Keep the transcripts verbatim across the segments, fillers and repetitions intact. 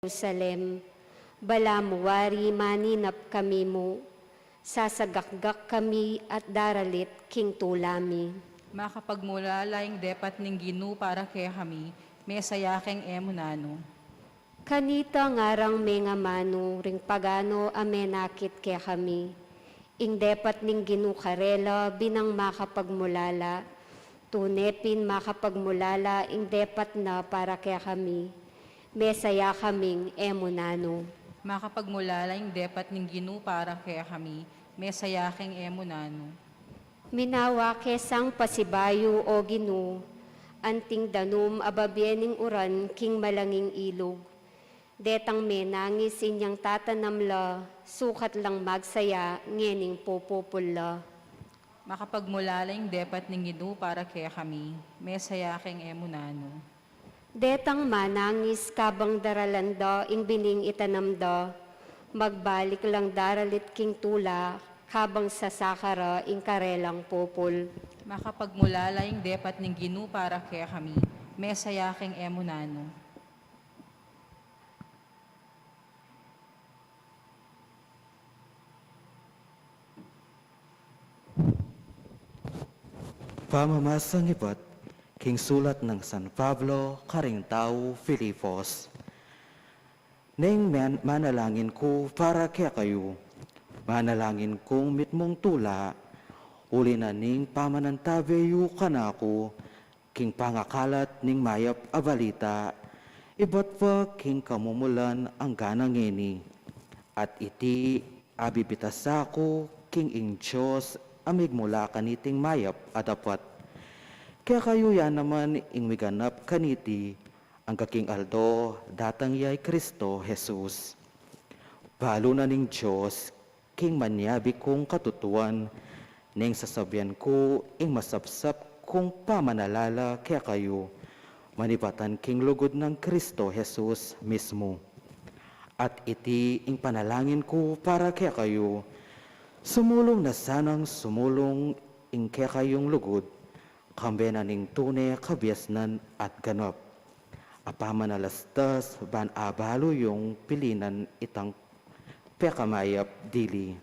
Jerusalem. Balamu wari maninap kami mu, sasagakgak kami at daralit king tula mi. Makapagmulala ing depat ning Ginu para kekami, mesaya keng e mu nanu. Kanita ngarang mengamanu ring pagano a menakit kekami. Ing depat ning Ginu karela binang makapagmulala, tune pin makapagmulala ing depat na para kekami, mesaya kaming e mu nanu. Makapagmulala ing depat ning Ginu para kekami, mesaya keng e mu nanu. Minawa ke sang pasibayu, o Ginu, anting danum a babie ning uran king malanging ilug. Detang menangis inyang tatanam la, sukat lang magsaya ngening pupupul la. Makapagmulala ing depat ning Ginu para kekami, mesaya keng e mu nanu. Detang manangis kabang daralan da ing bining itanam da, magbalik lang daralit king tula kabang sasaka ra ing karelang pupul. Makapagmulala ing depat ning Ginu para kekami, mesaya keng e mu nanu. Pamamasang ibat king sulat nang San Pablo karing tau Filipos. Neng man-, manalangin ku para kekayu, manalangin kung mitmung tula, uli na ning pamanantabe yu kanaku, king pangakalat ning mayap a balita, ibat pa king kamumulan angga na ngeni. At iti, abibitasa ku king ing Dios a migmula kaniting mayap a dapat. Kekayu ya naman ing miganap kaniti, angga king aldo datang ya i Kristo Jesus. Balu na ning Dios king manyabi kung katutuan, neng sasabian ku ing masapsap kung pamanalala kekayu, manibatan king lugud nang Kristo Jesus mismu. At iti ing panalangin ku para kekayu, sumulung na sanang sumulung ing kekayung lugud, kambe na ning tune kabiasnan at ganap a pamanalastas ban abalu yung pilinan itang pekamayap dili.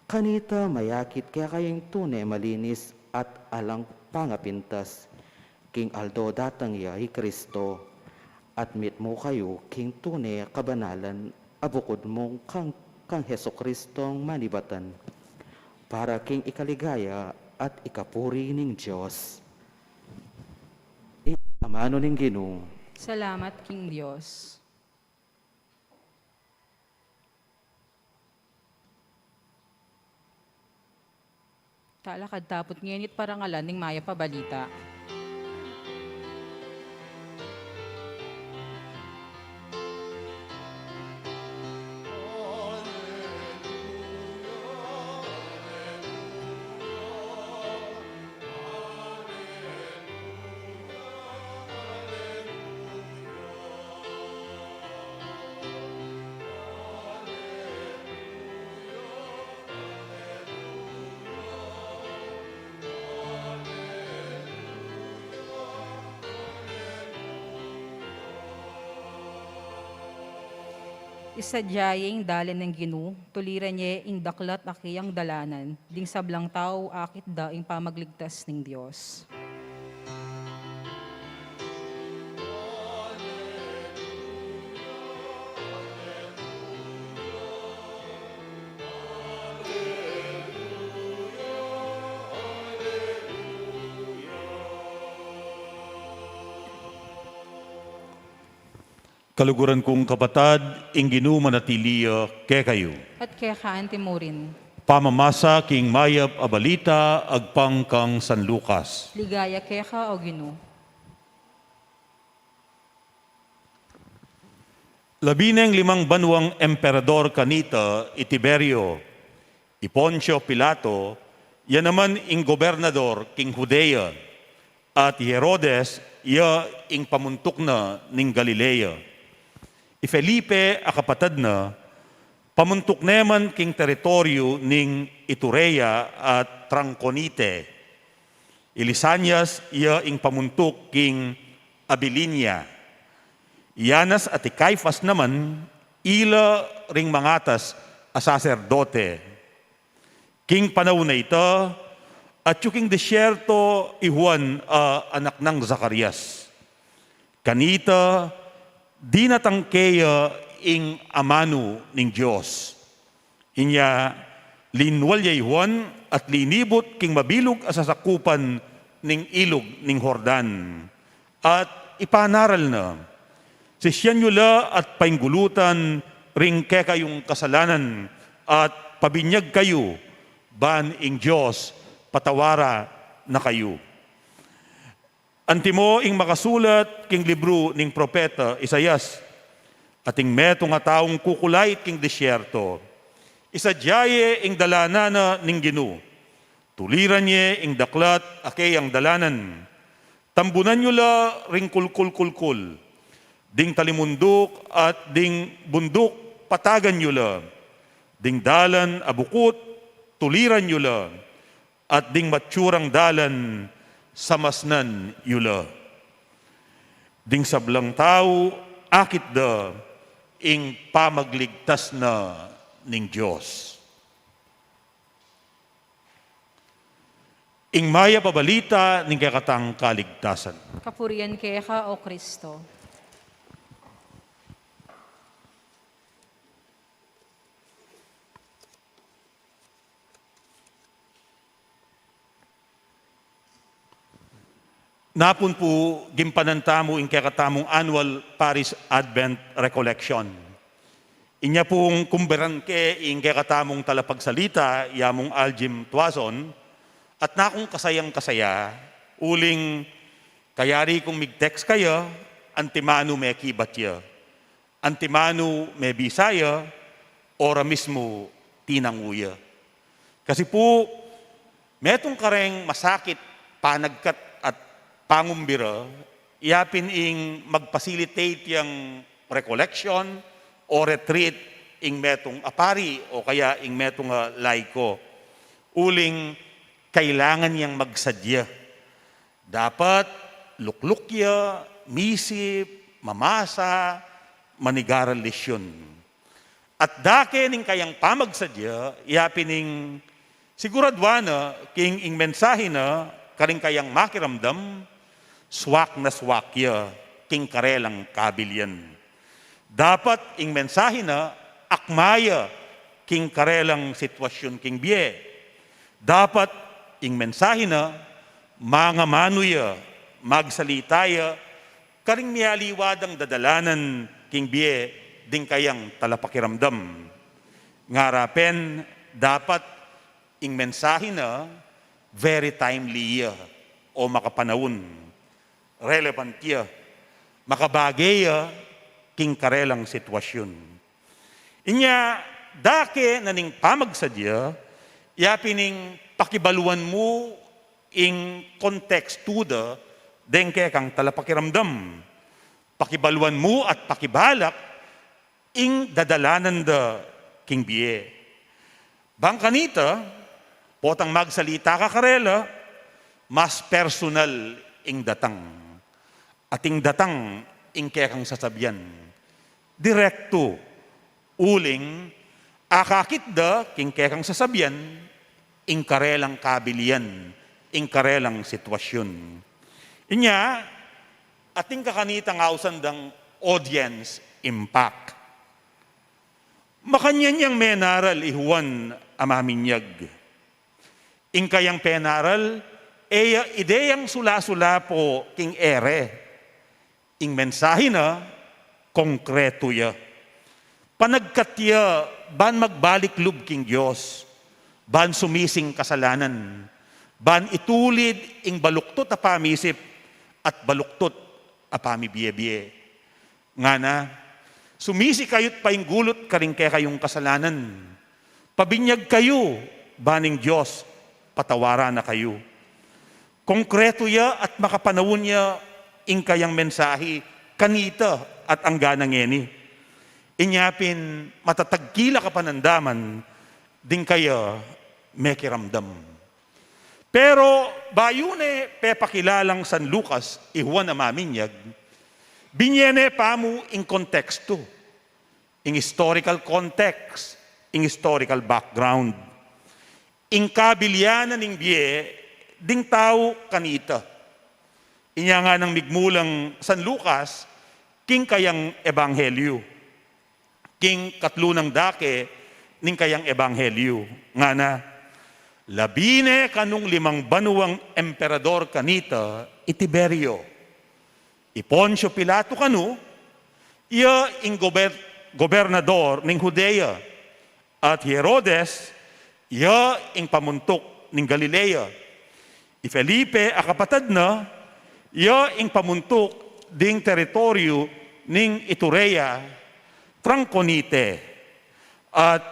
Kanita mayakit kekayu ing tune malinis at alang pangapintas, king aldo datang ya i Kristo, at mitmu kayu king tune kabanalan a bukud mung kang, kang Jesukristong manibatan, para king ikaligaya at ikapuri ning Dios. Amanu ning Ginu. Salamat king Dios. Talakad tapu't ngeni parangalan ning mayap a balita. Isadya ye ing dalan ning Ginu, tuliran ye ing daklat a keyang dalanan, ding sablang tau akit da ing pamagligtas ning Dios. Kaluguran kung kapatad, ing Ginu manatili ya kekayu. At keka anti murin. Pamamasa king mayap a balita agpang kang San Lucas. Ligaya keka, o Ginu. Labineng limang banuang emperador kanita i Tiberio, i Poncio Pilato, ya naman ing gobernador king Judea, at i Herodes, ya ing pamuntuk na ning Galilea. I Felipe a kapatad na, pamuntuk ne man king teritoryu ning Iturea at Traconite. I Lisanias, ya ing pamuntuk king Abilinia. I Anas at i Caifas naman, ila ring mangatas a saserdote. King panaun a ita, atyu king desierto i Juan a anak nang Zacarias. Kanita, dinatang keya ing amanu ning Dios. Inya, linwal ya i Juan at linibut king mabilug a sasakupan ning ilug ning Jordan. At ipanaral na, "Sisian yu la at painggulutan ring kekayung kasalanan at pabinyag kayu, ban ing Dios patawara na kayu." Antimo ing makasulat king libru ning propeta Isaias, ating metung a taung kukulait king desierto. Isadia ye ing dalanan na ning Ginu. Tuliran ye ing daklat a keyang dalanan. Tambunan yu la ring kulkul-kulkul. Ding talimunduk at ding bunduk patagan yu la. Ding dalan a bukut, tuliran yu la. At ding matsurang dalan, samasnan yu la. Ding sablang tau, akit da ing pamagligtas na ning Dios. Ing mayap a balita ning kekatang kaligtasan. Kapurian keka, O Kristo. Napun pu, gimpanan tamu ing kekatamung annual Parish Advent Recollection. Inya pung kumberan ke ing kekatamung talapagsalita, ya mung Aljim Tuason, at nakung kasayang-kasaya, uling kayari kung mig-text kaya, antimanu mekibat ya. Antimanu mebisa ya, ora mismu tinangu ya. Kasi pu, metung kareng masakit, panagkat at pangumbira, yapin ing mag-facilitate yang recollection o retreat ing metung a pari o kaya ing metung a laiko. Uling kailangan yang magsadya. Dapat lukluk ya, misip, mamasa, manigaral lesyun. At dake ning kayang pamagsadya, yapin ing siguraduan na king ing mensahe na karing kayang makiramdam, swak na swak ya king karelang kabilian. Dapat ing mensahe na akma ya king karelang sitwasyun king bie. Dapat ing mensahe na mangamanu ya, magsalita ya, karing mialiwa dang dadalanan king bie ding kayang talapakiramdam. Ngara pen, dapat ing mensahe na very timely ya o makapanaun. Relevant ya, makabage ya king karelang sitwasyun. Inya, dake na ning pamagsadya, yapin ing pakibaluan mu ing kontekstu da deng kekang talapakiramdam. Pakibaluan mu at pakibalak ing dadalanan da king bie. Bang kanita, potang magsalita ka karela, mas personal ing datang. Ating datang ing kekang sasabian. Direktu, uling akakit da king kekang sasabian, ing karelang kabilian, ing karelang sitwasyun. Inya, ating kakanitang ausan dang audience impact. Makanyan yang menaral i Juan a Maminyag. Ing kayang penaral, e ya ideyang sula-sula pu king ere. Ing mensahe na, konkretu ya. Panagkat ya ban magbalik lub king Dios, ban sumisi king kasalanan, ban itulid ing baluktut a pamisip at baluktut a pamibie-bie. Ngana, sumisi kayu't painggulut karing kekayung kasalanan. Pabinyag kayu, ban ing Dios patawaran na kayu. Konkretu ya at makapanaun ya ing kayang mensahe kanita at angga na ngeni. Inya pin matatag kila kapanandaman ding kaya mekiramdam. Pero bayu ne pepakilalang San Lucas i Juan a Maminyag, Binie ne pamu ing kontekstu, ing historical context, ing historical background, ing kabilian na ning bie ding tau kanita. Inya nganang migmulang San Lucas king kayang ebanghelyu, king katlu nang dake ning kayang ebanghelyu, ngana, labi ne kanung limang banuang emperador kanita, i Tiberio, i Poncio Pilato kanu, iya ing gober-, gobernador ning Judea, at hi Herodes, iya ing pamuntuk ning Galilea, i Felipe a kapatad na, iya ing pamuntuk ding teritoryu ning Iturea, Traconite, at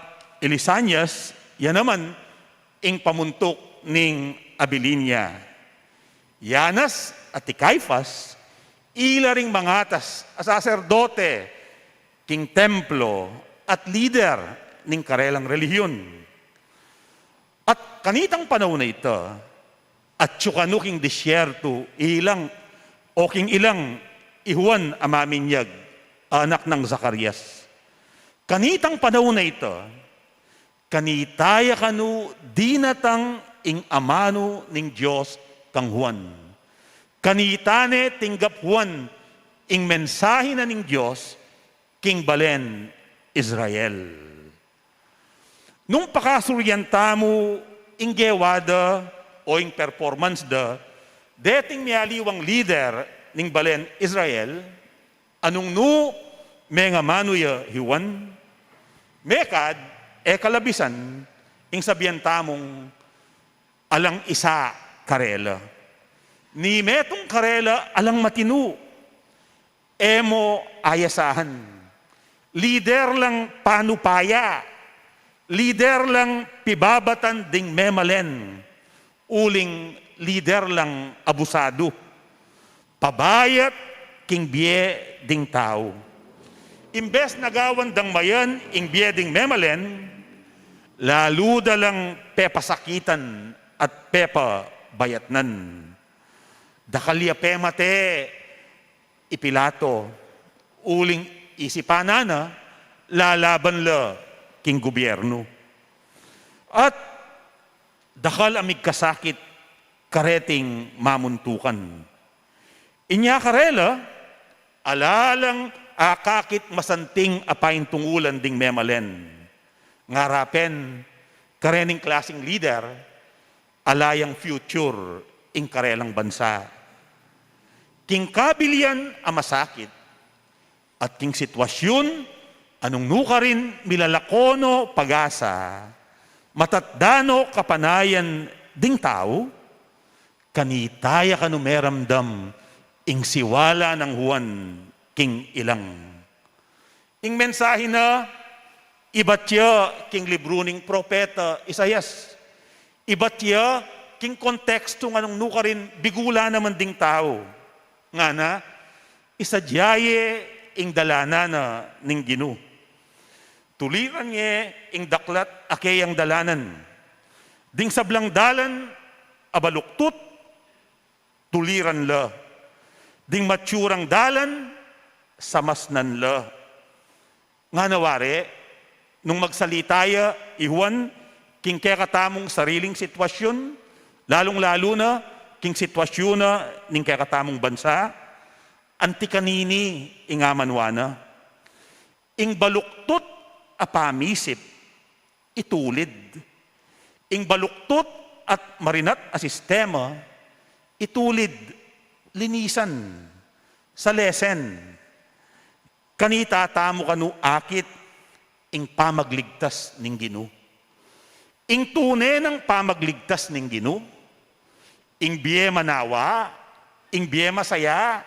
i Lisanias, iya naman ing pamuntuk ning Abilinia. I Anas at i Caifas, ila ring mangatas a saserdote king templo at lider ning karelang relihiyon. At kanitang panaun a ita, atyu kanu king disyertu ilang, o king ilang, i Juan a maminyag, anak nang Zacarias. Kanitang panaun a ita, kanita ya kanu dinatang ing amanu ning Dios kang Juan. Kanita ne tinggap Juan ing mensahe na ning Dios king balen Israel. Nung pakasuryan tamu ing gewa da o ing performance da deting mialiwang lider ning balen Israel, a nung nu mengamanu ya hi Juan, mekad e kalabisan ing sabian tamung alang isa karela. Ni metung karela alang matinu, e mo ayasahan. Lider lang panupaya, lider lang pibabatan ding memalen, uling lider lang abusadu. Pabayat king bie ding tau. Imbes na gawan dang mayan ing bie ding memalen, lalu da lang pepasakitan at pepabayatnan. Dakal ya pemate i Pilato, uling isipan na na lalaban la king gubyernu. At dakal a migkasakit kareting mamuntukan. Inya karela, ala lang akakit masanting a paintungulan ding memalen. Ngara pen, karening klasing lider, ala yang future ing karelang bansa. King kabilian a masakit, at king sitwasyun a nung nukarin milalako no pag-asa, matatda no kapanayan ding tau, kanita ya kanu meramdam ing siwala nang Juan king ilang. Ing mensahe na, ibat ya king libru ning propeta Isaias. Ibat ya king kontekstu nganung nukarin bigula naman ding tau. Ngana, isadya ye ing dalanan na ning Ginu. Tuliran ye ing daklat a keyang dalanan. Ding sablang dalan a baluktut, tuliran la. Ding matsurang dalan, samasnan la. Ngana wari, nung magsalita ya i Juan king kekatamung sariling sitwasyun, lalung-lalu na king sitwasyun na ning kekatamung bansa, anti kanini ing amanwa na. Ing baluktut a pamisip, itulid. Ing baluktut at marinat a sistema, itulid, linisan, salesen. Kanita tamu kanu akit ing pamagligtas ning Ginu. Ing tune nang pamagligtas ning Ginu, ing bie manawa, ing bie masaya,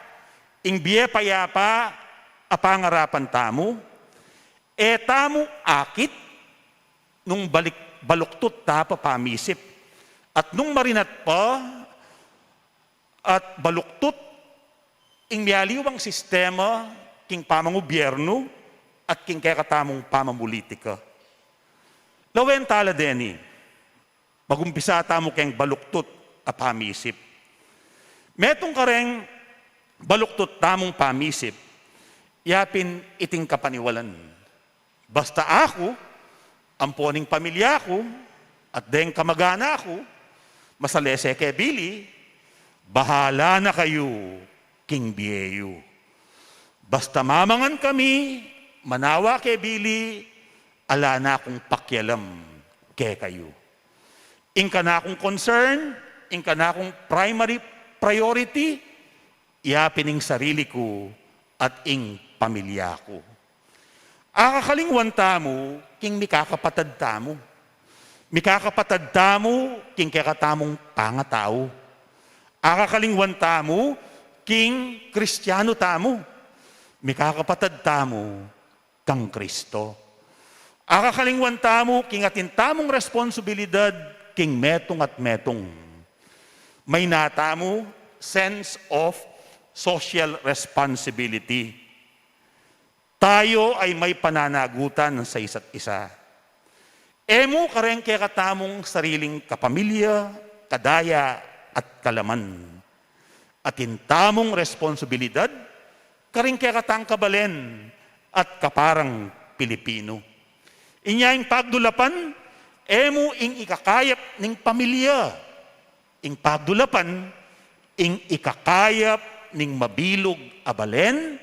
ing bie payapa a pangarapan tamu, e tamu akit nung balik, baluktut ta pa pamisip, at nung marinat pa, at baluktut ing mialiwang sistema king pamangubyernu at king kekatamung pamamulitika. Lawen tala deni, magumpisa tamu keng baluktut a pamisip. Metung kareng Baluktut tamung pamisip, yapin iting kapaniwalan. Basta aku, ampo ning pamilya ku, at deng kamag-anak ku, masalese ke Billy, bahala na kayu king bie yu. Basta mamangan kami, manawa ke Billy, ala na kung pakialam kekayu. Ing kanakung concern, ing kanakung primary priority, yapin ing sarili ku at ing pamilya ku. Akakalingwan tamu king mikakapatad tamu. Mikakapatad tamu king kekatamung pangatau. Akakalingwan tamu king Kristianu tamu. Mikakapatad tamu kang Kristo. Akakalingwan tamu king atin tamung responsibilidad king metung at metung. Mayna tamu sense of social responsibility. Tayo ay may pananagutan sa isa't isa. E mu kareng kekatamung sariling kapamilya, kadaya, at kalaman. Atin tamung responsibilidad karing kekatang kabalen at kaparang Pilipinu. Inya ing pagdulapan, e mu ing ikakayap ning pamilya. Ing pagdulapan, ing ikakayap ning mabilug a balen,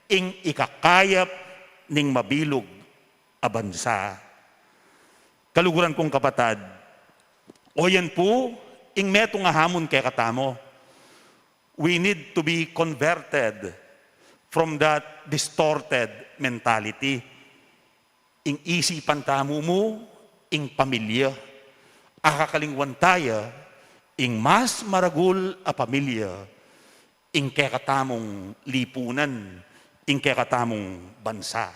ing ikakayap ning mabilug a bansa. Kaluguran kung kapatad, o yan pu ing metung a hamun kekatamu. We need to be converted from that distorted mentality. Ing isipan tamu mu ing pamilya. Akakalingwan taya ing mas maragul a pamilya, ing kekatamung lipunan, ing kekatamung bansa.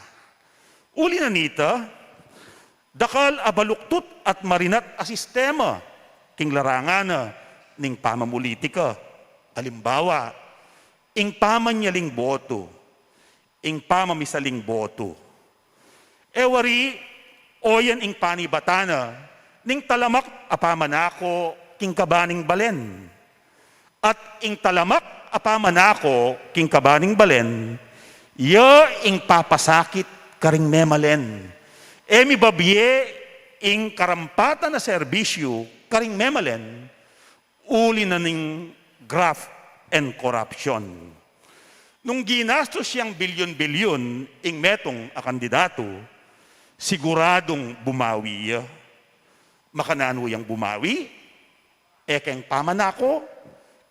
Uli na nita, dakal a baluktut at marinat a sistema king larangan na ning pamamulitika. Alimbawa, ing pamanyaling botu, ing pamamisaling botu. E wari, o yan ing panibatan na ning talamak a pamanako king kabaning balen. At ing talamak a pamanako king kabaning balen, ya ing papasakit karing memalen. E mibabie ing karampatan a serbisyu karing memalen, uli na ning graft and corruption. Nung ginastos yang bilyun-bilyun ing metung a kandidatu, siguradung bumawi ya. Makananu yang bumawi? E keng pamanako,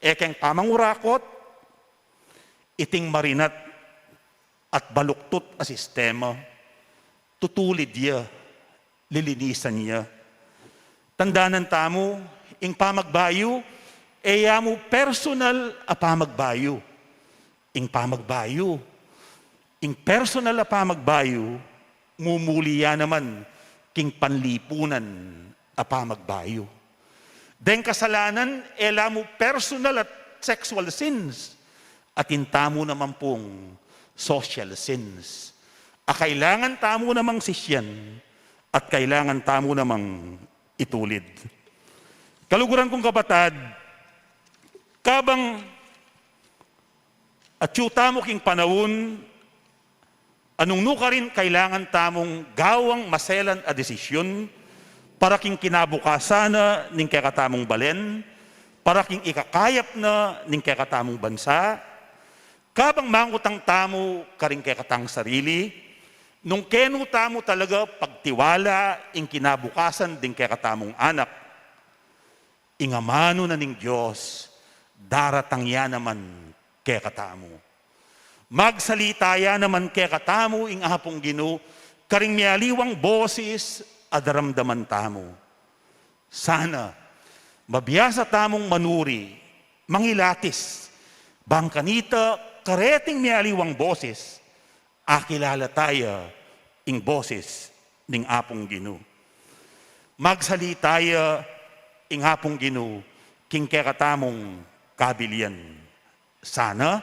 e keng pamangurakot, iting marinat at baluktut a sistema, tutulid ya, lilinisan ya. Tandanan tamu, ing pamagbayu, e ya mu personal a pamagbayu. Ing pamagbayu, ing personal a pamagbayu, mumuli ya naman king panlipunan a pamagbayu. Deng kasalanan, e la mu personal a sexual sins, atin tamu naman pung social sins. A kailangan tamu namang sisyan, at kailangan tamu namang itulid. Kaluguran kung kapatad, kabang atyu tamu king panaun, anung nukarin kailangan tamung gawang maselan a desisyun para king kinabukasan na ning kekatamung balen, para king ikakayap na ning kekatamung bansa, kabang mangutang tamu karing kekatang sarili, nung kenu tamu talaga pagtiwala ing kinabukasan ding kekatamung anak, ing amanu na ning Dios, daratang ya naman kekatamu. Magsalita ya naman kekatamu ing Apung Ginu, karing mialiwang bosis a daramdaman tamu. Sana, mabiasa tamung manuri, mangilatis, bang kanita kareting mialiwang bosis, akilala taya ing bosis ning Apung Ginu. Magsalita ya ing Apung Ginu king kekatamung kabilian. Sana,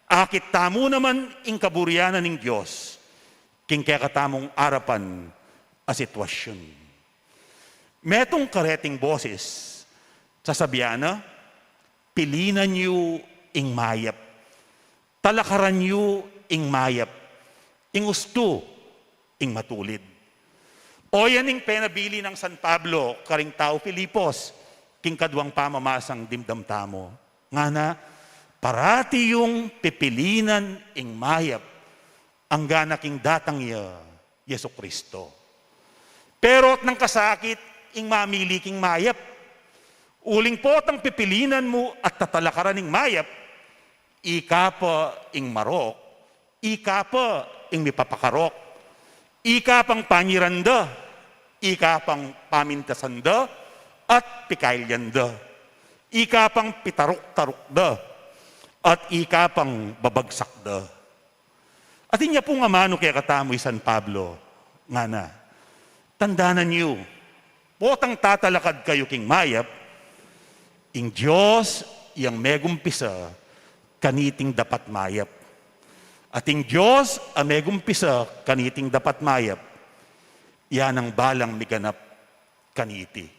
akit tamu naman ing kaburian na ning Dios king kekatamung arapan a sitwasyun. Metung kareting bosis, sasabian na, pilinan yu ing mayap. talakaran yu ing mayap, ing ustu, ing matulid. O yan ing penabilin nang San Pablo karing taung Filipos, king kaduang pamamasang dimdam tamu. Ngana, parati yung pipilinan ing mayap, anggana king datang ya Jesucristo. Pero at nang kasakit ing mamili king mayap. Uling potang pipilinan mu at tatalakaran ing mayap, ika pa ing marok, ika pa ing mipapakarok, ika pang panyiran da, ika pang pamintasan da, at pikailyan da, ika pang pitaruk-taruk da, at ika pang babagsak da. Atin ya pung amanu kekatamu i San Pablo, ngana, tandanan yu, potang tatalakad kayu king mayap, ing Dios yang megumpisa kaniting dapat mayap. At ing Dios a megumpisa kaniting dapat mayap, ya nang balang miganap kaniti.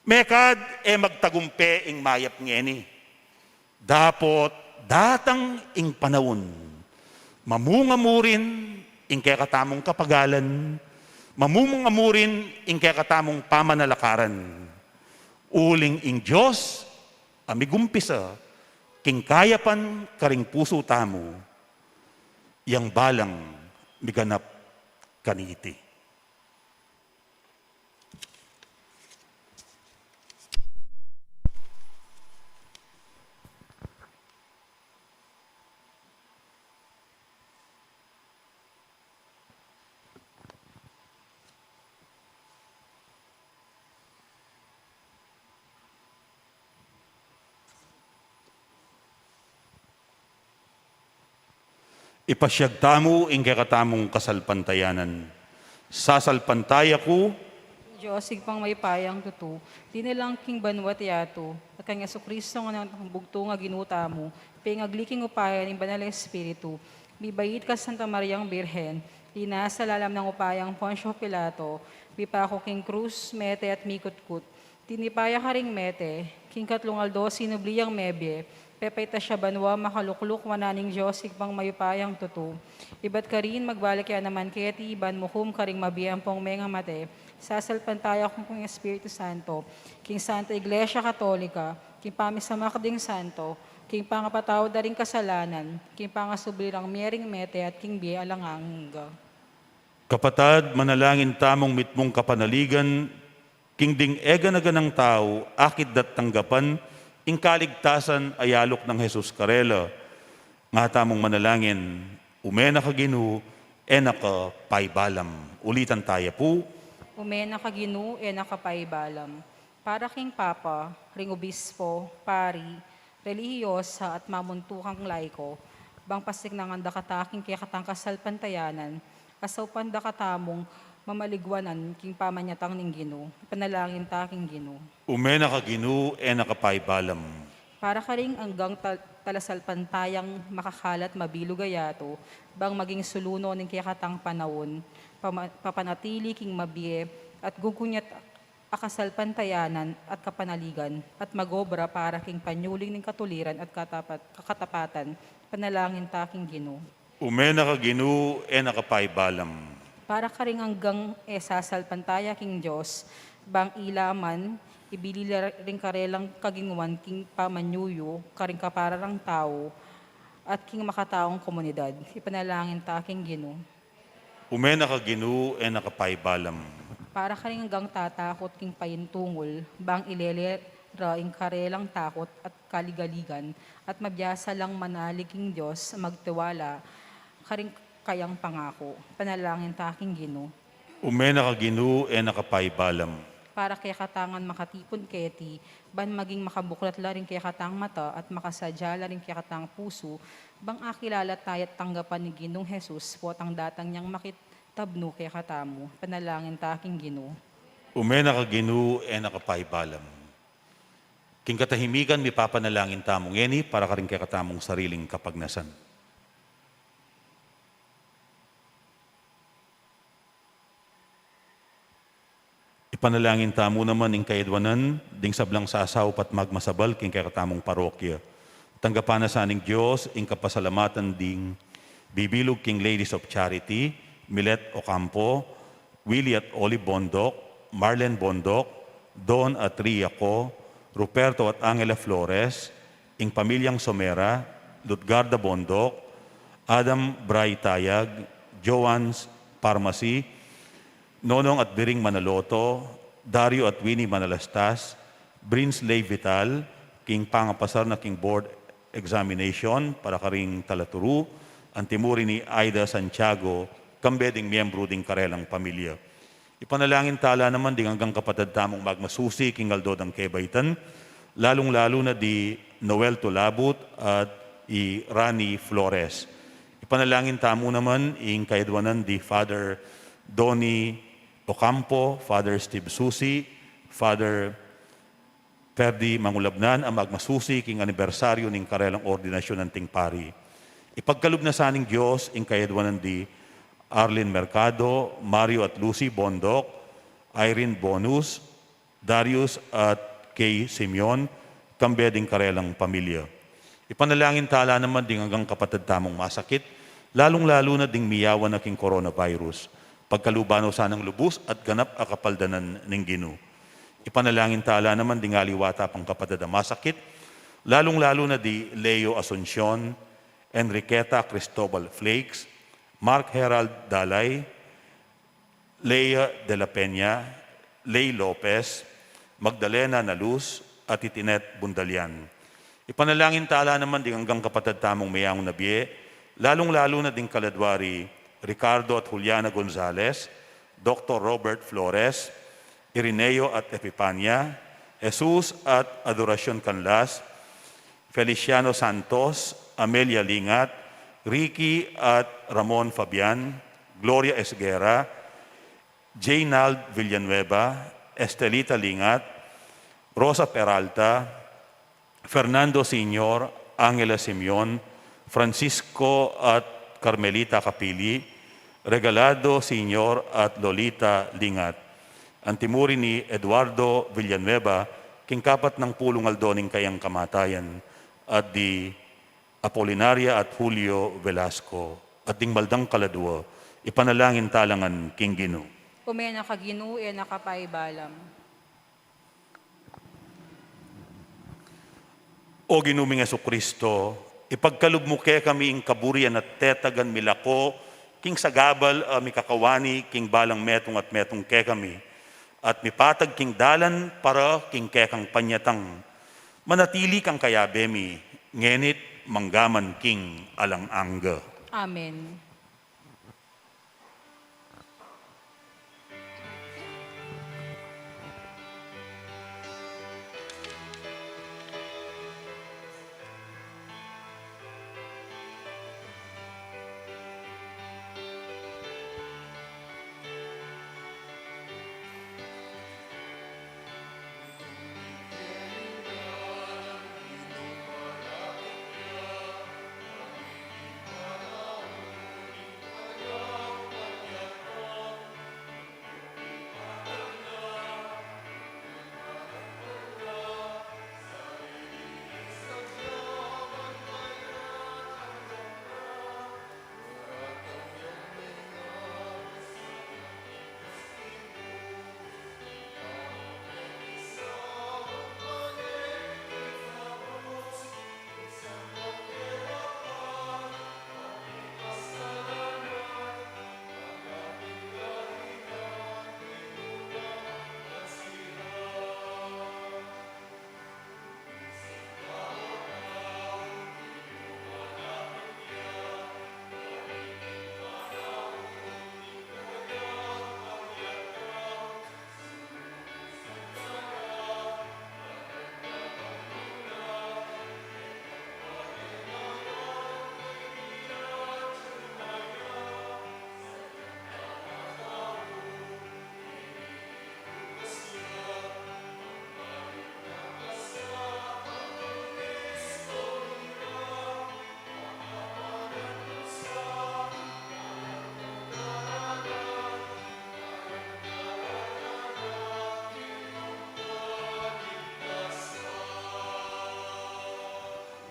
Mekad e magtagumpe ing mayap ngeni. Dapot datang ing panaun, mamunga mu rin ing kekatamung kapagalan, mamunga mu rin ing kekatamung pamanalakaran. Uling ing Dios a migumpisa king kayapan karing pusu tamu, yang balang miganap kaniti. Ipasiag tamu ing kekatamung kasalpantayanan. Sasalpantaya ku, Dios, Ibpang mayupayang tutu, dinilang king banua't yatu, at kang Jesucristo a anak nang bugtung a Ginu tamu, pengagli king upaya ning Banal a Espiritu, mibait kang Santa Mariang Birhen, linasa lalam nang upayang Poncio Pilato, mipaku king krus, mete at mikutkut, tinipa ya karing mete, king katlung aldo sinubli yang mebie, pepaitas ya banua makalukluk wanan ning Dios Ibpang mayupayang tutu. Ibat karin magbalik ya naman keti ban mukum karing mabie ampong mengamate. Sasalpantaya ku king Espiritu Santo, king Santa Iglesia Katolika, king pamisamak ding santo, king pangapatawad da ring kasalanan, king pangasubli rang mie ring mete at king bie alang angga. Kapatad, manalangin tamung mitmung kapanaligan king ding e gana-ganang tau akit da't tanggapan ing kaligtasan a yaluk nang Jesus karela. Nga tamung manalangin, ume na ka Ginu, e na ka paibalam. Ulitan taya pu. Ume na ka Ginu, e na ka paibalam. Para king Papa, ring Obispo, Pari, relihiyosa at mamuntukang laiko, bang pasiknangan da kata king kekatang kasalpantayanan, asaupan da katamung mamaligwanan king pamanyatang ning Ginu. Ipanalangin ta king Ginu. Ume na ka Ginu, e na ka paibalam. Para karing anggang tal-, talasalpantayang makakala't mabilug a yatu, bang maging sulu no ning kekatang panaun, pama-, papanatili king mabie at gugunyat a kasalpantayanan at kapanaligan, at magobra para king panyuling ning katuliran at katapat-, katapatan, ipanalangin ta king Ginu. Ume na ka Ginu, e na ka paibalam. Para karing anggang e sasalpantaya king Dios, bang ila man, ibili la ring karelang kaginwan king pamanyuyu, karing kapara rang tau, at king makataung komunidad, ipanalangin ta king Ginu. Ume na ka Ginu, e na ka paibalam. Para karing anggang tatakut king paintungul, bang ilele ra ing karelang takut at kaligaligan, at mabiasa lang manalig king Dios, magtiwala karing kayang pangaku, ipanalangin ta king Ginu. Ume na ka Ginu, e na ka paibalam. Para kekatang makatipun keti, ban maging makabuklat la ring kekatang mata at makasadya la ring kekatang pusu, bang akilala taya't tanggapan ning Ginung Jesus potang datang yang makitabnu kekatamu, ipanalangin ta king Ginu. Ume na ka Ginu, e na ka paibalam. King katahimikan mipapanalangin tamu ngeni para karing kekatamung sariling kapagnasan. Ipanalangin tamu naman ing kayadwanan ding sablang sasaup at magmasabal king kekatamung parokya. Tanggapan na sa ning Dios ing kapasalamatan ding bibilug king Ladies of Charity, Milet Ocampo, Willie at Olive Bondoc, Marlene Bondoc, Don at Ria Co, Ruperto at Angela Flores, ing pamilyang Somera, Lutgarda Bondoc, Adam Bray Tayag, Joanne's Pharmacy, Nonong at Biring Manaloto, Dario at Winnie Manalastas, Brinsley Vital, king pangapasar na king board examination para karing talaturu, antimuri ni Aida Santiago, kambe ding miyembru ding karelang pamilya. Ipanalangin tala naman ding anggang kapatad tamung magmasusi king aldo dang kebaitan, lalung-lalu na di Noel Tulabut at i Rani Flores. Ipanalangin tamu naman ing kayadwanan di Father Donny Ocampo, Father Steve Susi, Father Ferdy Mangulabnan a magmasusi king anibersaryu ning karelang ordinasyun anting pari. Ipagkalub na sa ning Dios ing kayadwanan di Arlene Mercado, Mario at Lucy Bondoc, Irene Bonus, Darius at kay Simeon, kambe ding karelang pamilya. Ipanalangin tala naman ding anggang kapatad tamung masakit, lalung-lalu na ding miyawan na king coronavirus. Pagkaluban no sanang lubus at ganap a kapaldanan ning Ginu. Ipanalangin tala naman ding aliwa ta pang kapatad a masakit, lalung-lalu na di Leo Asuncion, Enriqueta Cristobal Flakes, Mark Herald Dalay, Lea de la Peña, Ley Lopez, Magdalena Naluz, at i Tinet Bundalian. Ipanalangin tala naman ding anggang kapatad tamung meyangu na bie, lalung-lalu na ding kaladwa ri Ricardo at Juliana Gonzalez, Doktor Robert Flores, Irineo at Epipania, Jesus at Adoracion Canlas, Feliciano Santos, Amelia Lingat, Ricky at Ramon Fabian, Gloria Esguerra, Jaynald Villanueva, Estelita Lingat, Rosa Peralta, Fernando Senior, Angela Simeon, Francisco at Carmelita Capili, Regalado Senior at Lolita Lingat. Antimuri ni Eduardo Villanueva, king kapat nang pulung aldo ning kayang kamatayan, at di Apolinaria at Julio Velasco, at ding maldang kaladwa, ipanalangin tala ngan king Ginu. Ume na ka Ginu, e na ka paibalam. O Ginu ming Jesucristo, ipagkalub mu kekami ing kaburian at tetagan milako king sagabal a mikakawani king balang metung at metung kekami, at mipatag king dalan para king kekang panyatang. Manatili kang kayabe mi, ngeni't manggaman king alang angga. Amen.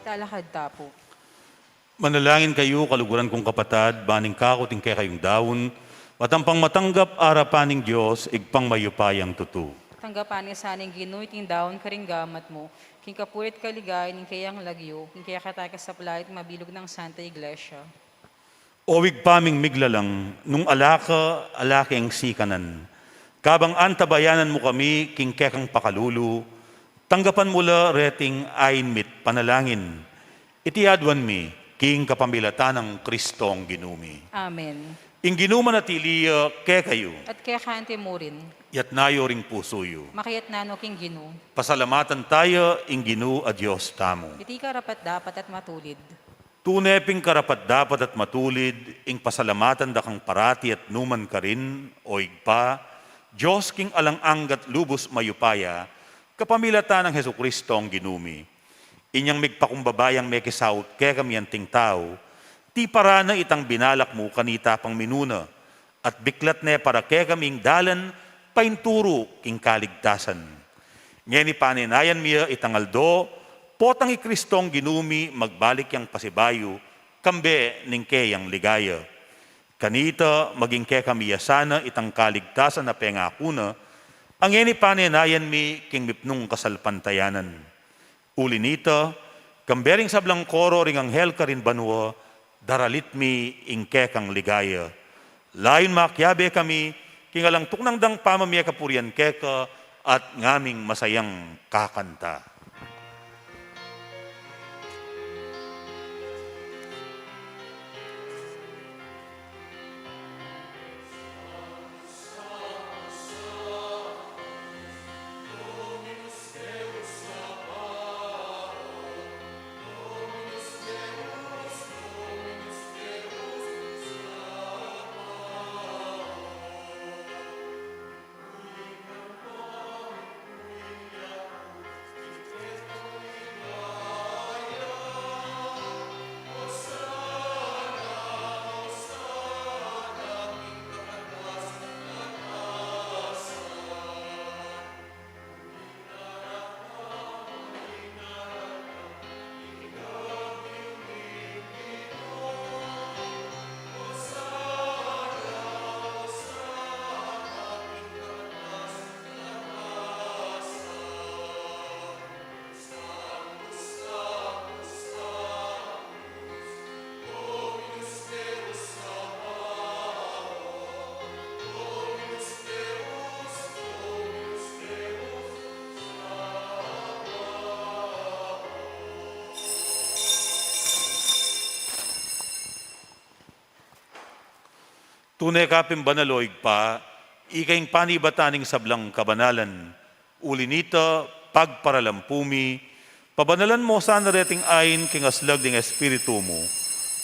Talakad ta pu. Manalangin kayu, kaluguran kung kapatad, ban ing kaku at ing kekayung daun, matampang matanggap arapan ning Dios, Ibpang mayupayang tutu. Tanggapan na sana ning Ginu iting daun karing gamat mu, king kapurian at kaligayan ning kayang lagyu, king kekatamung kasaplalan at mabilug nang Santa Iglesia. O Ibpa ming miglalang, nung ala ka, ala keng sikanan. Kabang antabayanan mu kami king kekang pakalulu, tanggapan mu la reting ain mi't panalangin. Iti aduan mi king kapamilatan nang Kristong Ginu mi. Amen. Ing Ginu manatili ya kekayu. At keka antimurin. Itas yu ring pusu yu. Makitas no king Ginu. Pasalamatan taya ing Ginu a Dios tamu. Iti karapat-dapat at matulid. Tune ping karapat-dapat at matulid ing pasalamatan da kang parati at nukarin man, O Ibpa, Dios king alang angga at lubus mayupaya, kapamilatan nang Jesucristong Ginu mi. Inyang migpakumbaba yang mekisaut kekami anting tau, tiparan na itang binalak mu kanita pang minuna, at biklat ne para kekami ing dalan painturu king kaligtasan. Ngeni panenayan mi ya itang aldo, potang i Kristong Ginu mi magbalik yang pasibayu, kambe ning keyang ligaya. Kanita, maging kekami ya sana itang kaligtasan a pengaku na, a ngeni panenayan mi king mipnung kasalpantayanan. Uli nita, kambe ring sablang koro ring anghel karin banua, daralit mi ing kekang ligaya. Layun makiabe kami king alang tuknang dang pamamie kapurian keka at ngaming masayang kakanta. Tune ka pin banal, o Ibpa, ika ing panibatan ning sablang kabanalan. Uli nita, pagparalampu mi, pabanalan mo sana reting ain king aslag ning Espiritu mu,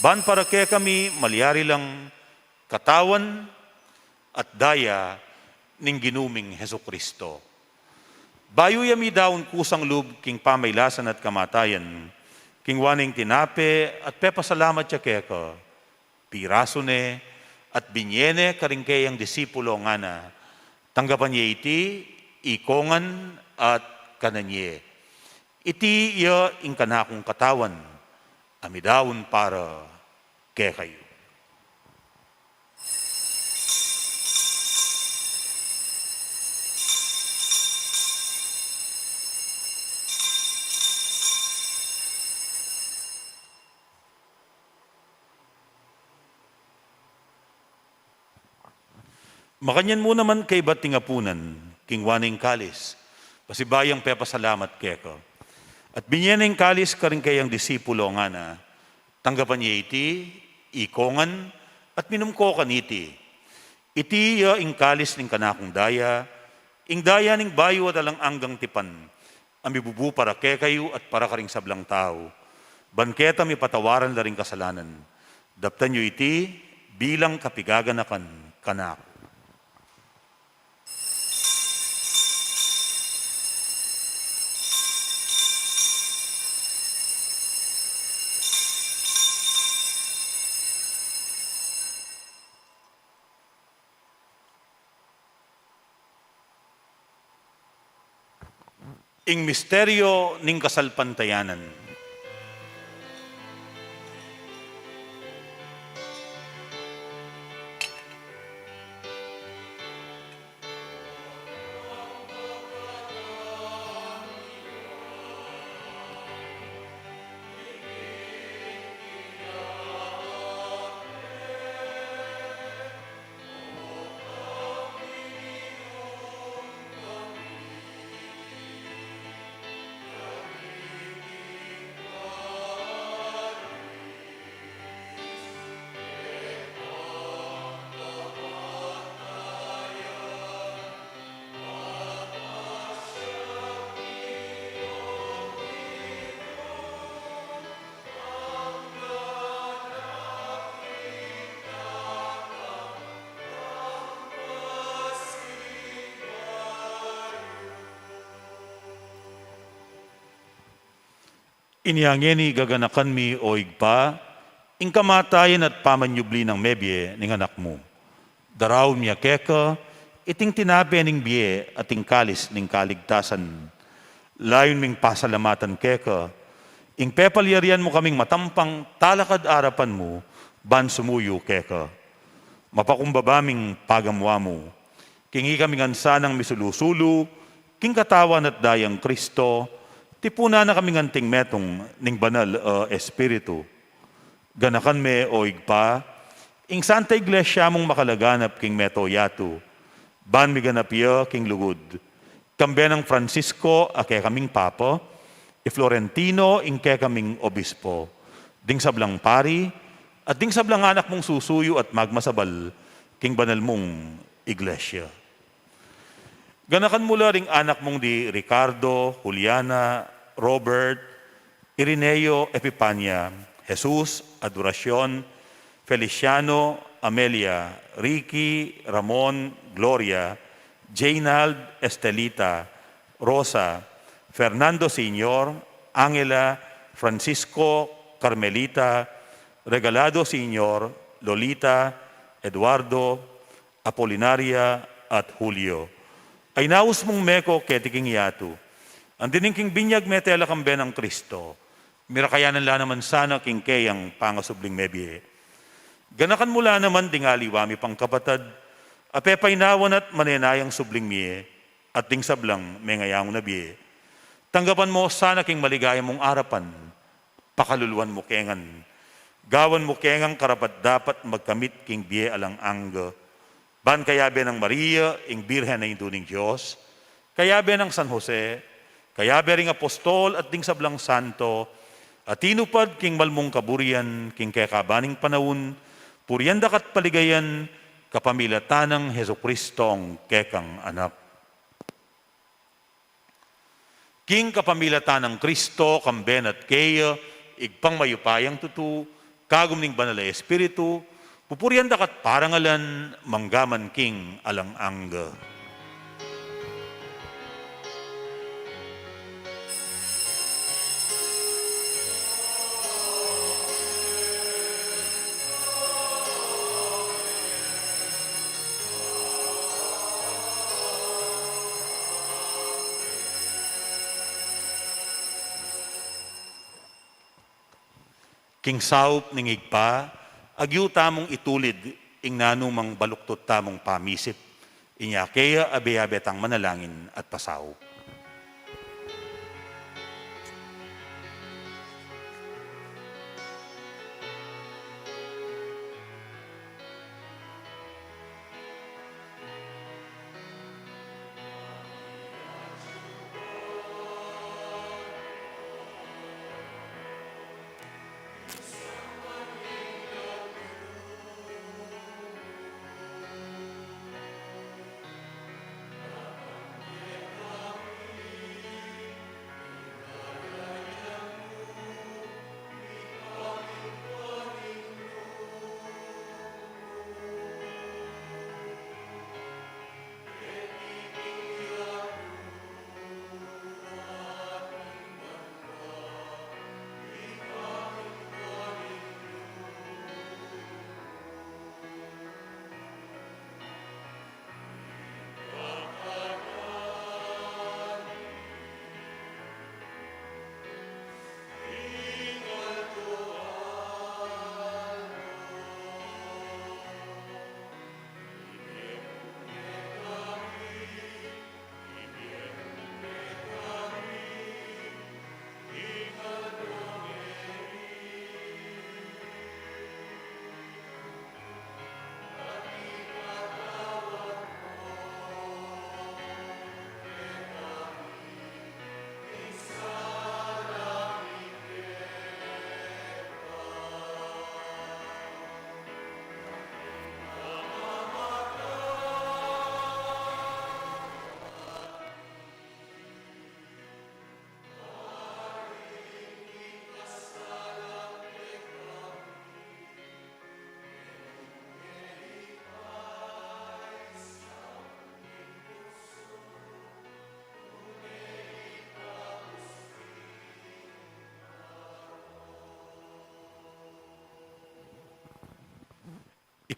ban para kekami malyari lang katawan at daya ning Ginu ming Jesucristo. Bayu ya midaun kusang lub king pamailasan at kamatayan, kingwa ne ing tinape at pepasalamat ya keka, pirasu ne at binye ne karing keyang disipulo, ngana: Tanggapan ye iti, ikongan at kanan ye. Iti ya ing kanakung katawan a midaun para kekayu. Makanyan mu naman kaybat ning apunan, kingwa ne ing kalis, pasibayu yang pepasalamat keka, at binye ne ing kalis karing keyang disipulo, ngana: Tanggapan ye iti, ikongan, at minum ko kaniti. Iti ya ing kalis ning kanakung daya, ing daya ning bayu at alang anggang tipan, a mibubu para kekayu at para karing sablang tau, ban keta mipatawaran la ring kasalanan. Daptan yu iti bilang kapigaganakan kanaku. Ing misteryo ning kasalpantayanan. Inya ngeni gaganakan mi, O Ibpa, ing kamatayan at pamanyubli nang mebie ning Anak mu. Daraun mi ya keka iting tinape ning bie at ing kalis ning kaligtasan. Layun ming pasalamatan keka ing pepalyarian mu kaming matampang talakad arapan mu ban sumuyu keka. Mapakumbaba ming pagamu-amu king ikami ngan sanang misulu-sulu king Katawan at Dayang Kristo, tipunan na kaming anting metung ning Banal a Espiritu. Ganakan me, O Ibpa, ing Santa Iglesia mung makalaganap king mabilug a yatu, ban miganap ya king lugud, kambe nang Francisco a kekaming Papa, i Florentino ing kekaming Obispo, ding sablang pari, at ding sablang anak mung susuyu at magmasabal king banal mung Iglesia. Ganakan mu la ring anak mung di Ricardo, Juliana, Robert, Irineo, Epipania, Jesus, Adoracion, Feliciano, Amelia, Ricky, Ramon, Gloria, Jaynald, Estelita, Rosa, Fernando Senior, Angela, Francisco, Carmelita, Regalado Senior, Lolita, Eduardo, Apolinaria, at Julio. Ay naus mung meko keti king yatu. Anti ning king binyag mete la kambe nang Kristo, mirakayanan la naman sana king keyang pangasubling mebie. Ganakan mu la naman ding aliwa mi pang kapatad a pepainawan at manenayang subling mie, at ding sablang mengayangu na bie. Tanggapan mu sana king maligaya mung arapan, pakaluluan mu ke ngan. Gawan mu ke ngan karapat-dapat magkamit king bie alang angga. Ban kayabe nang Maria, ing Birhen a Indu ning Dios, kayabe nang San Jose, kayabe ring apostol at ding sablang santo, a tinupad king malmung kaburian king kekaban ning panaun, purian da ka at paligayan, kapamilatan nang Jesucristong kekang Anak. King kapamilatan nang Kristo, kambe na at keya, Ibpang mayupayang tutu, kagum ning Banal a Espiritu, pupurian da ka at parangalan, mangga man king alang angga. King saup ning Ibpa, agyu tamung itulid ing nanumang baluktot tamung pamisip. Inya keya abe-abe tang manalangin at pasaup.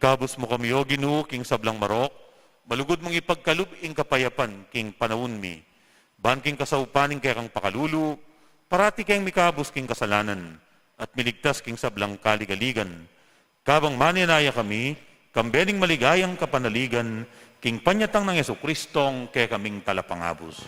Kabus mu kami, O Ginu, king sablang marok, malugud mung ipagkalub ing kapayapan king panaun mi. Ban king kasaupan ning kekang pakalulu, parati keng mikabus king kasalanan, at miligtas king sablang kaligaligan. Kabang manenaya kami, kambe ning maligayang kapanaligan, king panyatang nang Jesucristong kekaming talapangabus.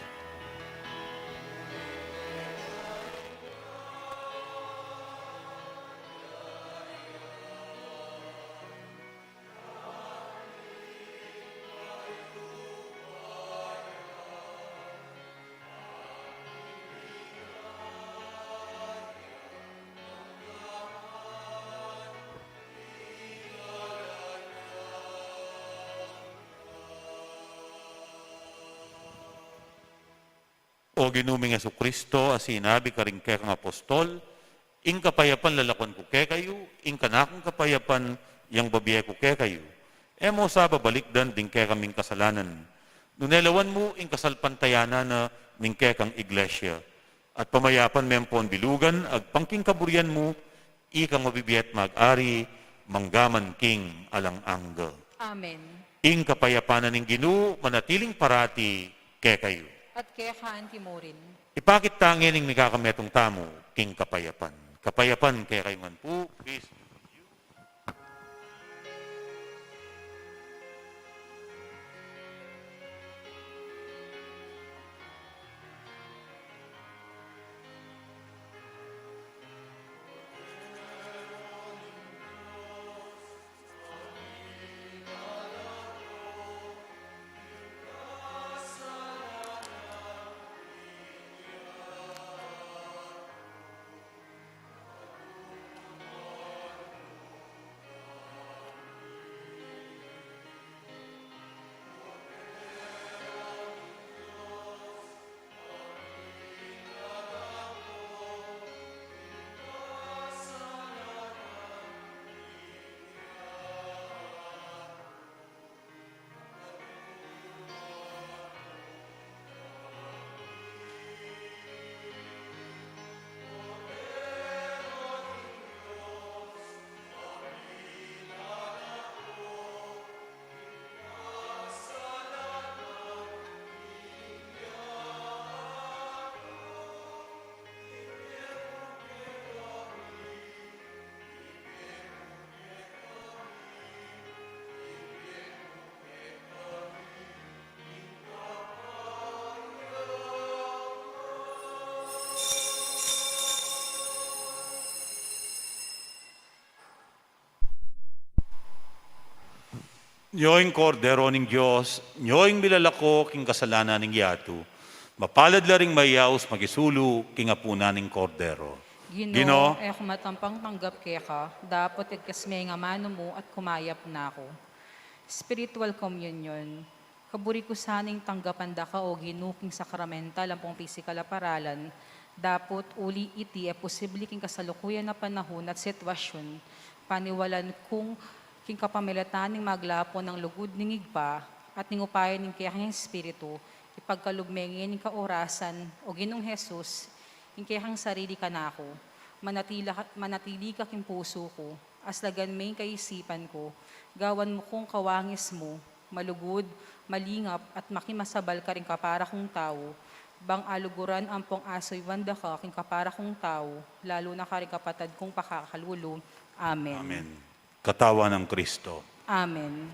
O Ginu ming Jesucristo, a sinabi karing kekang apostol, ing kapayapan lalakwan ku kekayu, ing kanakung kapayapan yang babie ku kekayu. E mu sa babalikdan ding kekaming kasalanan, nune lawan mu ing kasalpantayanan na ning kekang iglesia, at pamayapan me ampon bilugan agpang king kaburian mu, ikang mabibie at mag-ari manggaman king alang angga. Amen. Ing kapayapan na ning Ginu manatiling parati kekayu. At keka antimurin. Ipakit ta ngening mikakametung tamu king kapayapan. Kapayapan kekayu ngan pu. Peace be with you. Nyo ing Kordero ning Dios, nyo ing milalako king kasalanan ning yatu. Mapalad la ring mayaus makisulu king apunan ning Kordero. Ginu, Ginu, e ku matampang tanggap keka, dapot igkas me ing amanu mu at kumayap na ku. Spiritual Communion. Kaburi ku sanang tanggapan da ka, O Ginu, king sakramental ampong pisikal a paralan, dapot uli iti e posible king kasalukuyan a panahun at sitwasyun, paniwalan kung king kapamilatan ning maglapun a lugud ning Ibpa at ning upaya ning kekang Espiritu, ipagkalub me ngeni king kaorasan, O Ginung Jesus, ing kekang sarili kanaku. Manatila-, manatili ka king pusu ku, aslagan me ing kaisipan ku, gawan mu kung kawangis mu, malugud, malingap, at makimasabal karing kapara kung tau, bang aluguran ampong asuyuan da ka king kapara kung tau, lalu na karing kapatad kung pakakalulu. Amen. Amen. Katawan nang Kristo. Amen.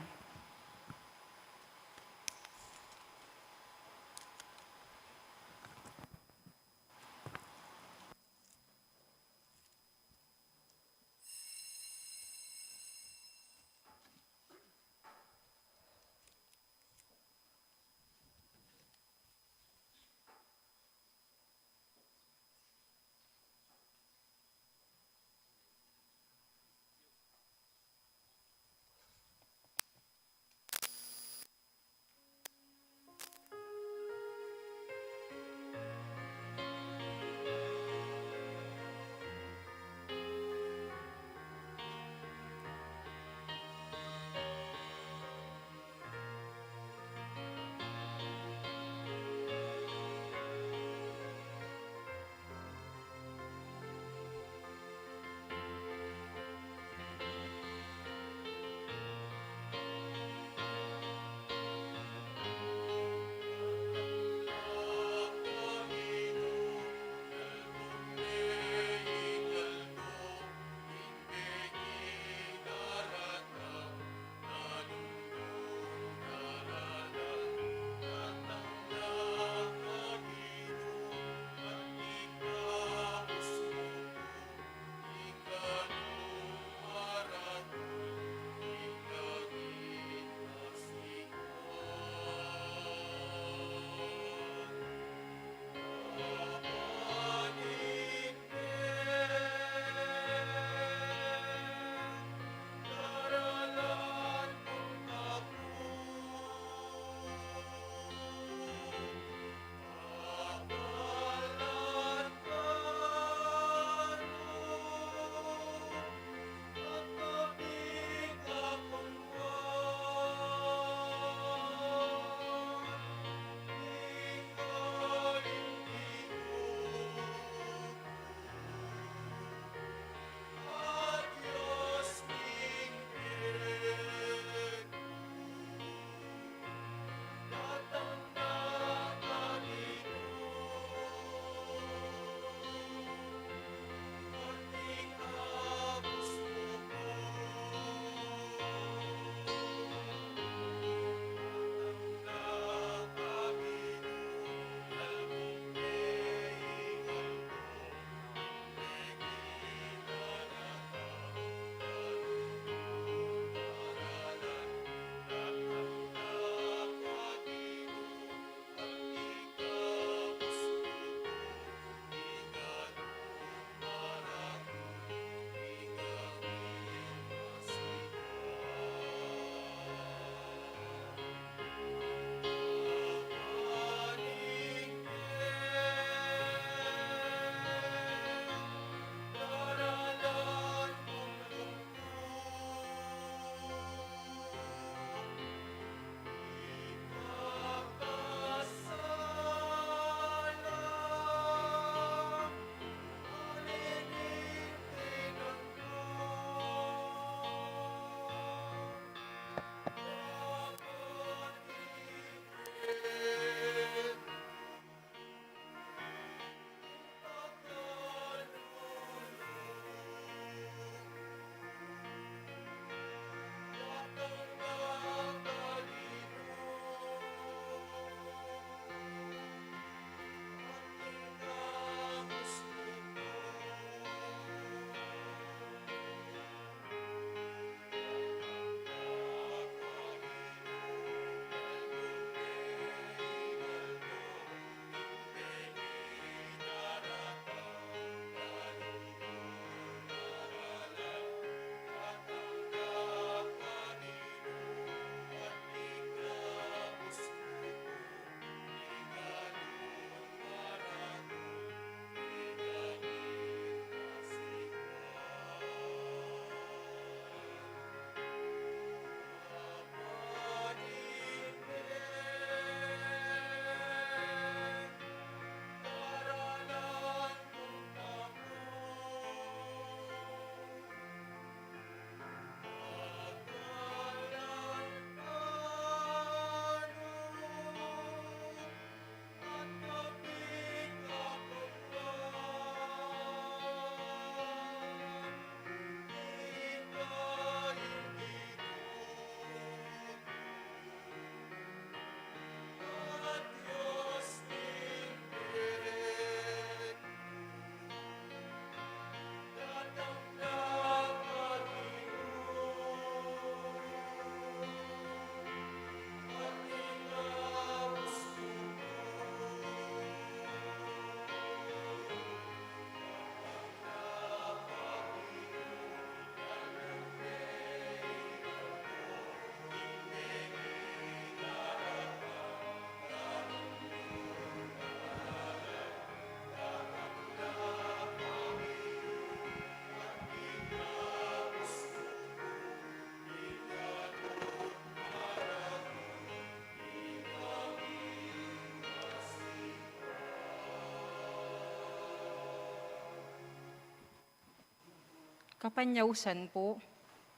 Kapanyausan pu,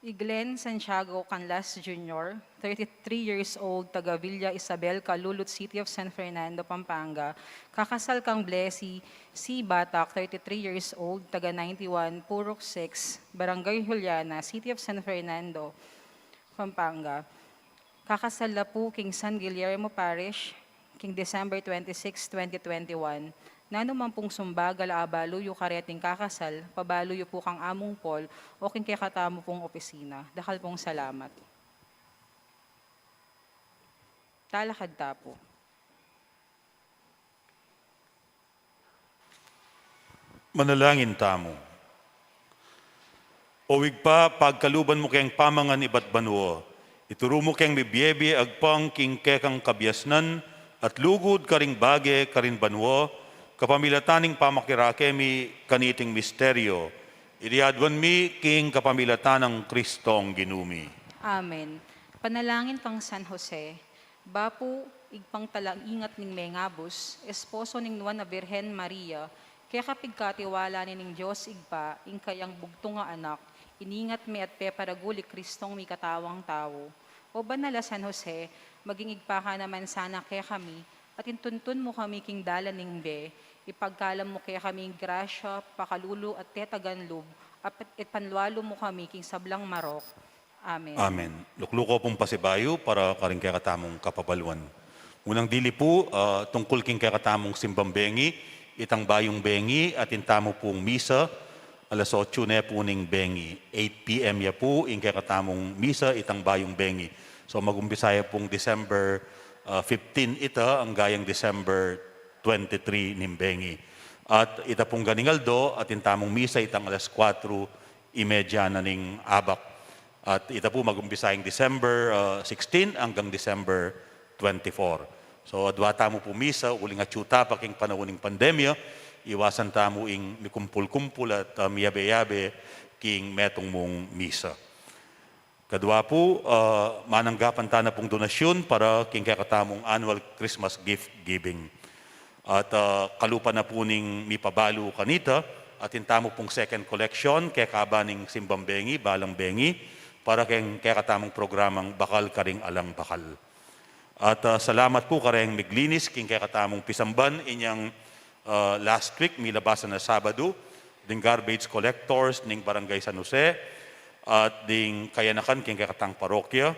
i Glenn Santiago Canlas Junior, thirty-three years old, taga Villa Isabel, Calulud, City of San Fernando, Pampanga, kakasal kang Blessy C. Batak, thirty-three years old, taga ninety-one Purok six, Barangay Juliana, City of San Fernando, Pampanga. Kakasal la pu king San Guillermo Parish, king December twenty-six, twenty twenty-one. Nanu man pung sumbagal a abalu yu kareting kakasal, pabalu yu pu kang Among Paul o king kekatamu pung opisina. Dakal pung salamat. Talakad ta pu. Manalangin tamu. O Ibpa, pagkaluban mu keng pamangan ibat banua, ituru mu keng mibie-bie agpang king kekang kabiasnan at lugud karing bage karin banua, kapamilatan ning pamakirake mi kaniting misteryo. Iti aduan mi king kapamilatan nang Kristong Ginu mi. Amen. Panalangin pang San Jose. Bapu, Ibpang talaingat ning mengabus, esposo ning Nuan a Birhen Maria, keka pigkatiwala ne ning Dios Ibpa ing kayang bugtung a Anak, iningat me at peparagul i Kristong mikatawang tau. O banal a San Jose, maging ibpa ka naman sana kekami, at intuntun mu kami king dalan ning bie, ipagkalam mu kekami ing grasya, pakalulu at tetagan lub, at ipanlualu mu kami king sablang marok. Amen. Amen. Lukluku pung pasibayu para karing kekatamung kapabaluan. Munang dili pu, ah, tungkul king kekatamung simbang bengi, itang bayung bengi, atin tamu pung misa, alas otsu ne pu ning bengi, eight P M ya pu, ing kekatamung misa, itang bayung bengi. So, magumpisa ya pung December, ah, fifteen ita, anggang December twenty-three ning bengi. At ita pung ganing aldo, atin tamung misa, itang alas kwatro y media na ning abak. At ita pu magumpisa ing December, ah, sixteen anggang December twenty-four. So, adua tamu pu misa, uling atyu ta pa king panaun ning pandemya, iwasan tamu ing mikumpul-kumpul at, ah, miyabe-yabe king metung mung misa. Kadua pu, ah, mananggapan ta na pung donasyun para king kekatamung annual Christmas gift giving. At, ah, kalupa na pu ning mipabalu kanita, atin tamu pung second collection, kekaba ning simbang bengi, balang bengi, para keng kekatamung programang Bakal karing Alang Bakal. At, ah, salamat pu kareng miglinis king kekatamung pisamban inyang, ah, last week, milabasan a Sabadu, ding garbage collectors ning Barangay San Jose, at ding kayanakan king kekatang parokya,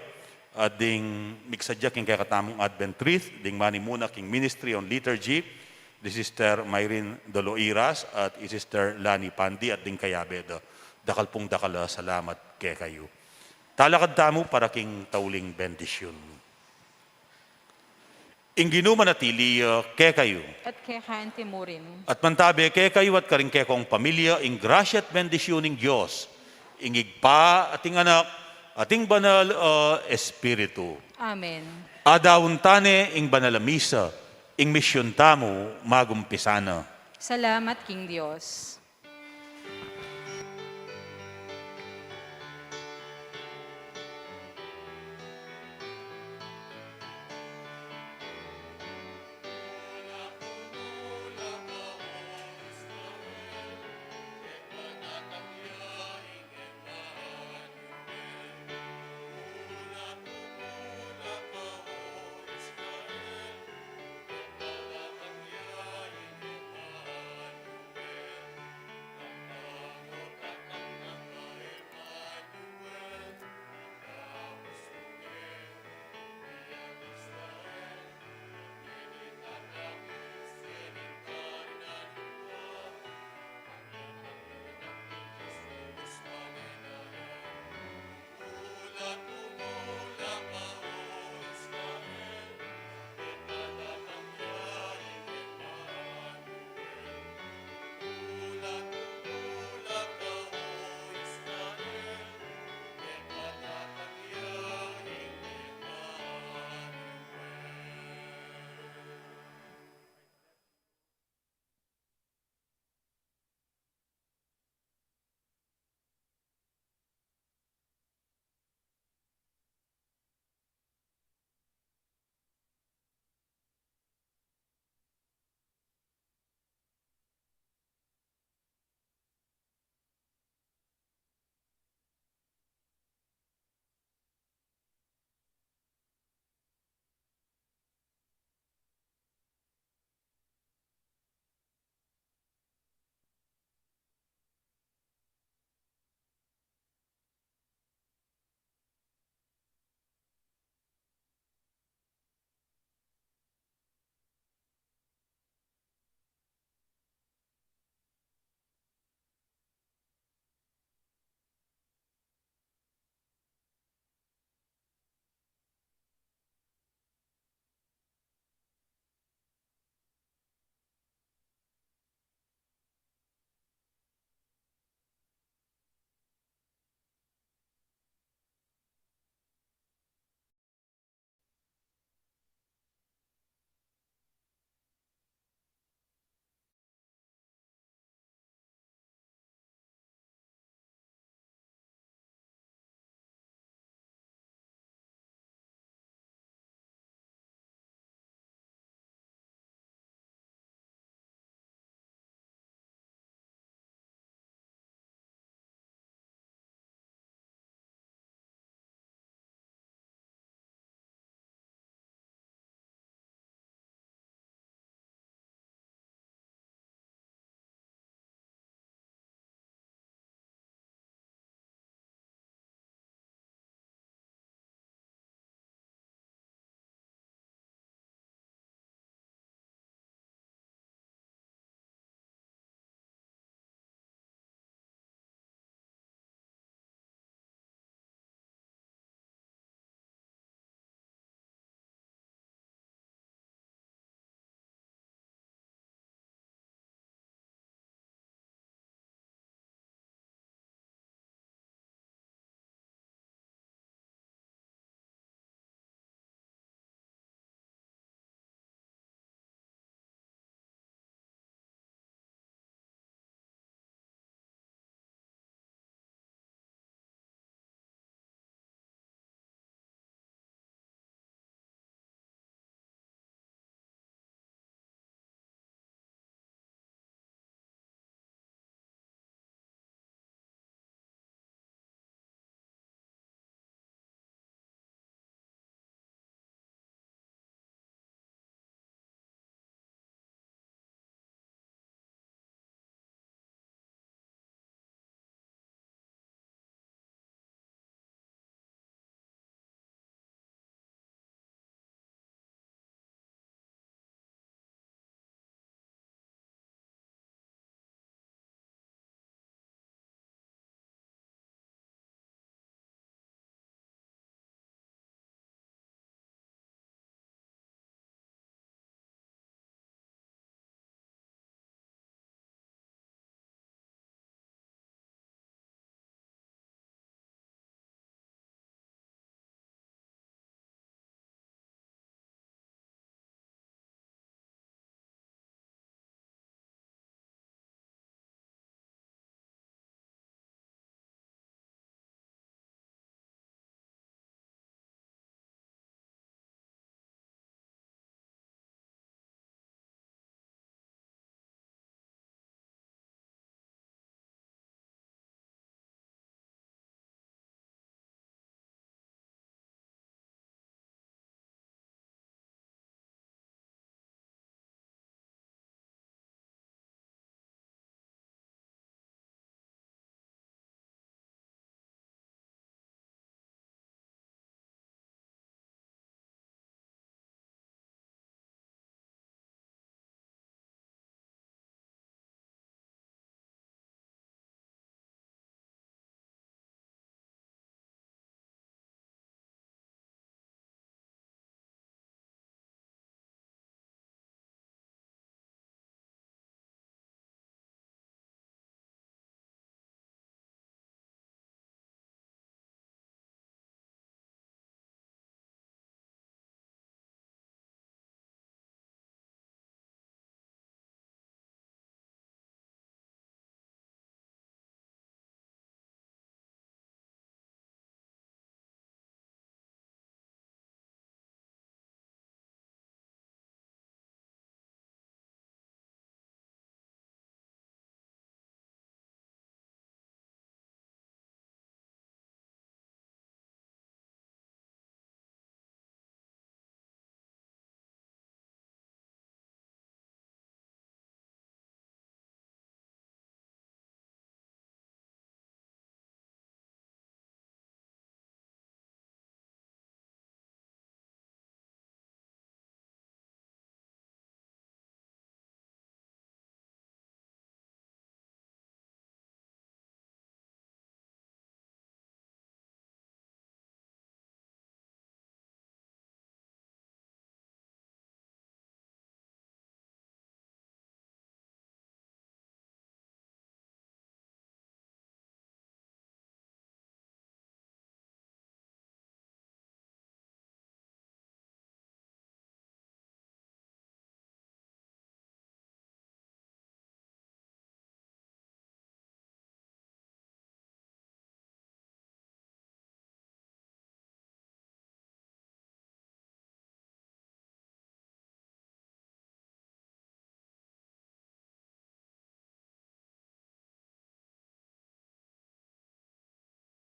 at ding migsadya king kekatamung Advent wreath, ding manimuna king Ministry on Liturgy, di Sister Myrin Doloiras, at i Sister Lani Pandi, at ding kayabe da. Dakal pung dakal a salamat kekayu. Talakad tamu para king tauling bendisyun. Ing Ginu manatili ya kekayu. At keka anti mu rin. At mantabe kekayu at karing kekong pamilya, ing grasya at bendisyun ning Dios, ing Ibpa, at ing Anak, at ing Banal a Espiritu. Amen. Adawun ta ne ing banal a misa, ing misyun tamu magumpisa na. Salamat king Dios.